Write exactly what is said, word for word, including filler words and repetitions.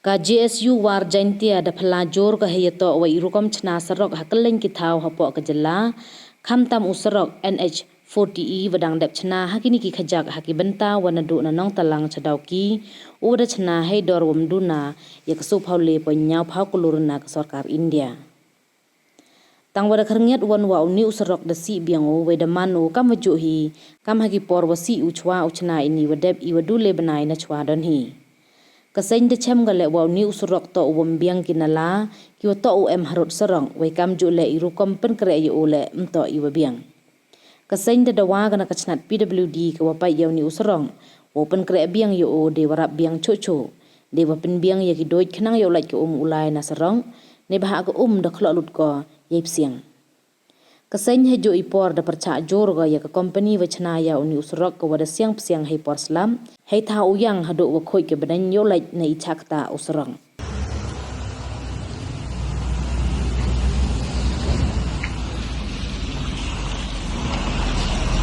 Ka JSU War Jaintia da phylla joor ka heiyatoh wa i rukom chna sarok ha kylleiñ ki thaw hapoh ka jylla, khamtam u sarok NH forty E wa dang dep chna ha kini ki khajak ha ki bynta wa naduh na Nongtalang cha Dawki, u wa da chna hei dor wa ym duna ya ka soophaw le point ynñiawphaw klur na ka sorkar India. Tang wa da khyrngiat won wa uni u sarok da sih biang u, wei da man u kam wa jooh hi, kam ha ki por wa sih u chwa u chna ini wa dep i wa du le bnai na chwa don hi. Ka seiñ da chem ka leh wa uni u sarok toh u wa ym biang ki nala ki wa toh u em harud sarok, wei kam jooh leh i rukom pynkhreh ya u leh ym toh i wa biang. Ka seiñ da dawa ka na ka chnat PWD ka wa pait ya uni u sarok, wow pynkhreh biang ya u, dei wa rap biang chooh chooh, dei wa pynbiang ya ki doid khnang yow lait ka um u lai na sarok, neibhah ka um da khloh lut ko yei psiang. Ka seiñ heijooh i por da pyrchah joor ko ya ka company wa chna ya uni u sarok ka wa da siang psiang hei por slap, hei thaw u yang hadooh wa khooid ka bneiñ yow lait na i chah ktah u sarok.